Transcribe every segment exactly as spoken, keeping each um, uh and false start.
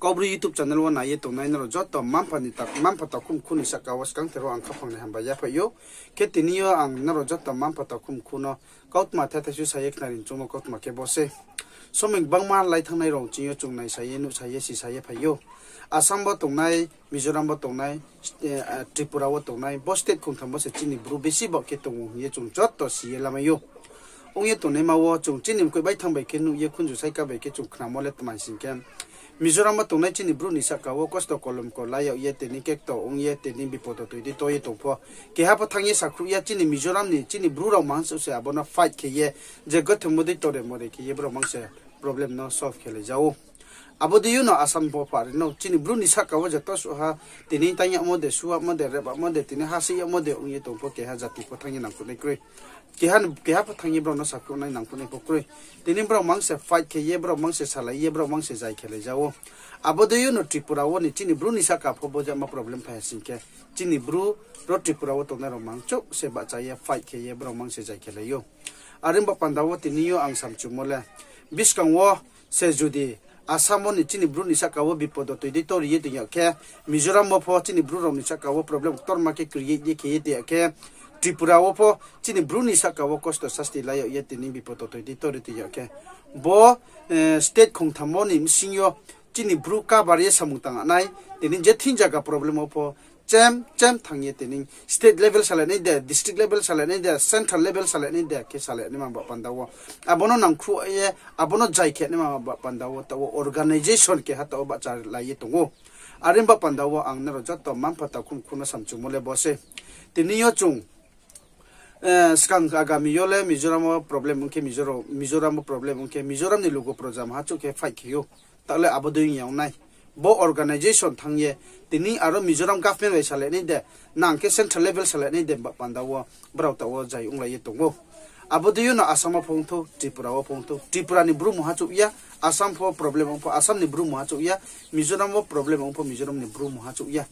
Kaubru YouTube channel wo nai ye tongnai nrao joto mma-mpha ni ta-, mma-mpha takhu mkhu ni sahka wo skangther wo ang khaphang ni hambai yaphaih ou. Khe tini yo ang nrao joto mma-mpha takhu mkhu no kautma thethai su sa ye khnari choungmo kautma khe bo se. Somoi gbangma lai thanngnai rao ching yo chung naisa ye, nuhsa ye, sisa ye phai ou. Assam bo tongnai, Mizoram bo tongnai, Tripura wo tongnai, bo state khongtham bo se chini Bru besi baoh khe tong ou hing ye chung joto si ye lamai ou. Ong ye tongnaima wo chung chini mkoih baithang bai khe nuh ye khunju saika bai khe chung khnamo le tma sing khe, Mizoram wo tongnai chini Bru ni sahka wo kosto kolom ko la yag ye tini kekto ong ye tini bipodo toi di to ye tong pho, keha pho thanng ye sakhruh ya chini Mizoram ni chini Bru rao mangsuh se abo no fight khe ye, je gothemo dei tore more khe ye brao mang se problem no solve khe lai ja ou. Abo dei yo no Assam pho pari no chini Bru ni sahka wo je to suh ha, tini tang yagmo de, suh yagmo de, rep yagmo de, tini ha se yagmo de ong ye tong pho keha jati pho thanng ye nangkhruhnai kroi. Keha, keha pho thanng ye brao no sakhruhnai nangkhruhnai pho kroi. Tini brao mang se fight khe ye, brao mang se salai ye, brao mang se zai khe lai ja ou. Abo dei yo no Tripura wo ni chini Bru ni sahka pho bo jama problem phai ha sing khe, chini Bru ro Tripura wo tongnai rao mangchouh se bahcha ye fight khe ye brao mang se zai khe lai ou. Are ong ba panda wo tini yo ang samchumo le, buskang wo se judi Assam wo ni chini Bru ni sahka wo bipodo toi di to ri ye tong yag khe, Mizoram wo pho chini Bru rao ni sahka wo problem ktorma khe create ye khe ye tong yag khe, Tripura wo pho chini Bru ni sahka wo kosto sasti la yag ye tini bipodo toi di to ri tong yag khe, bo state khongtham wo ni bsing yo chini Bru kabar ye samung tang nai, tini je thing zaga problem wo pho chem chem thanng ye tini state level salai nai de, district level salai nai de, central level salai nai de khe salai naima ba panda wo, abo no nangkhruh ye abo no zai khe naima ba panda wo taoh wo organisation keha taoh wo bahcha lai ye tong ou. Are ong ba panda wo ang nrao joto mma-mpha takhu mkhu no samchumo le bo se. Tini yo chung skang agami yo le Mizoram wo problem ong khe, Mizoram wo problem ong khe, Mizoram ni lugo proja maha chouh khe fight khe ou. Taoh le abo dei ong ya ong nai. Bo organisation thanng ye, tini aro Mizoram government bai salai nai de, nang khe central level salai nai de ba panda wo, brao taoh wo zai onglai ye tong ou. Abo dei yo no Assam wo pho ong thou, Tripura wo pho ong thou, Tripura ni Bru mungha chouh ya, Assam pho problem ong pho Assam ni Bru mungha chouh ya, Mizoram wo problem ong pho Mizoram ni Bru mungha chouh ya.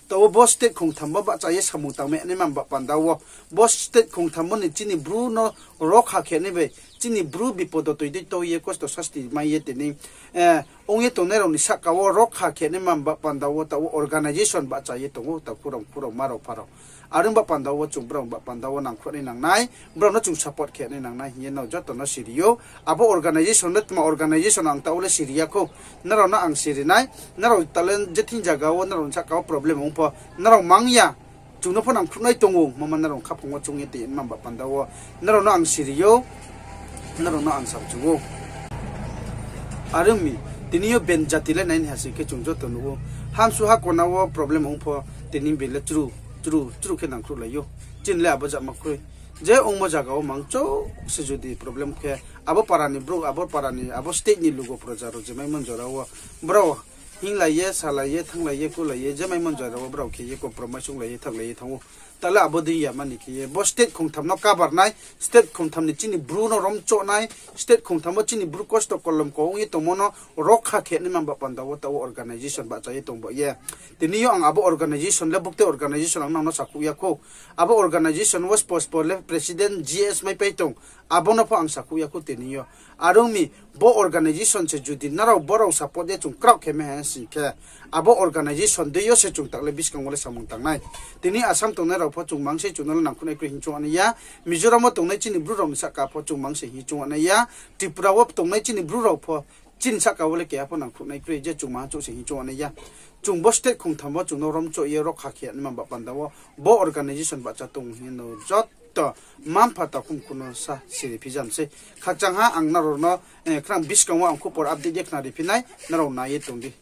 Taoh wo bo state khongtham bo bahcha ye samung tang mai naima ba panda wo, bo state khongtham bo ni chini Bru no rokha khe nai bai, chini Bru bipodo toi di to ye kosto sasti mai ye tini ong ye tongnai rao ni sahka wo rokha khe naima ba panda wo taoh wo organisation bahcha ye tong ou, taoh khurao khurao ma rao pha rao. Are ong ba panda wo chung brao ba panda wo nangkhruh nai nang nai, brao no chung support khe nai nang nai hing ye nrao joto no siri ou. Abo organisation le tma organisation ang taoh wo le siri ya khou. Nrao no ang siri nai, nrao taoh le je thing zaga wo nrao ni sahka wo problem ong pho, nrao mang ya, chung no pho nangkhruhnai tong ou, mama nrao khaphang wo choung ye tongma ba panda wo, nrao no ang siri ou, nrao no ang samchu ou. Are ong mi, tini yo ben jati le nai ni ha sing khe chung joto nuh ou. Hamsu ha kona wo problem ong pho, tini ben le chru, chru, chru khe nangkhruhlai ou. Chini le abo jama kroi. Je ongmo zaga wo mangchouh se judi problem khe, abo para ni brouh, abo para ni, abo state ni lugo proja rao je maimon jora wo, brao hinglai ye, salai ye, thannglai ye, kulai ye, je maimon jora wo brao khe ye compromise onglai ye, thanglai ye thanng ou. Taoh le abo dei ya mani khe ye, bo state khongtham no kabar nai, state khongtham ni chini Bru no romchoh nai, state khongtham wo chini Bru kosto kolom ko ong ye tongmo no rokha khe naima ba panda wo taoh wo organisation bahcha ye tong ba ye. Tini yo ang abo organisation le buktei organisation ang nang no sakhouh ya khou. Abo organisation wo spo spo le president G S maipai tong. Abo no pho ang sakhouh ya khou tini yo. Are ong mi, bo organisation se judi nrao brao support ye chung kraoh khe mai ha sing khe, abo organisation dei yo se chung taoh le buskang wo le samung tang nai. Tini Assam tongnai rao pho chung mang se chung no le nangkhruhnai kroi hing choung nai ya. Mizoram wo tongnai chini Bru rao ni sahka pho chung mang se hing choung nai ya. Tripura wo tongnai chini Bru rao pho chini sahka wo le keha pho nangkhruhnai kroi je chung maha chouh se hing choung nai ya. Chung bo state khongtham wo chung no romchoh ye rokha khe naima ba panda wo bo organisation bahcha tong hing ye no joto mma-mpha takhu mkhu no sa siri phijam sei. Khakchang ha ang nrao no khnang buskang wo ang khupor update ye khnari phi nai, nrao nai ye tong di.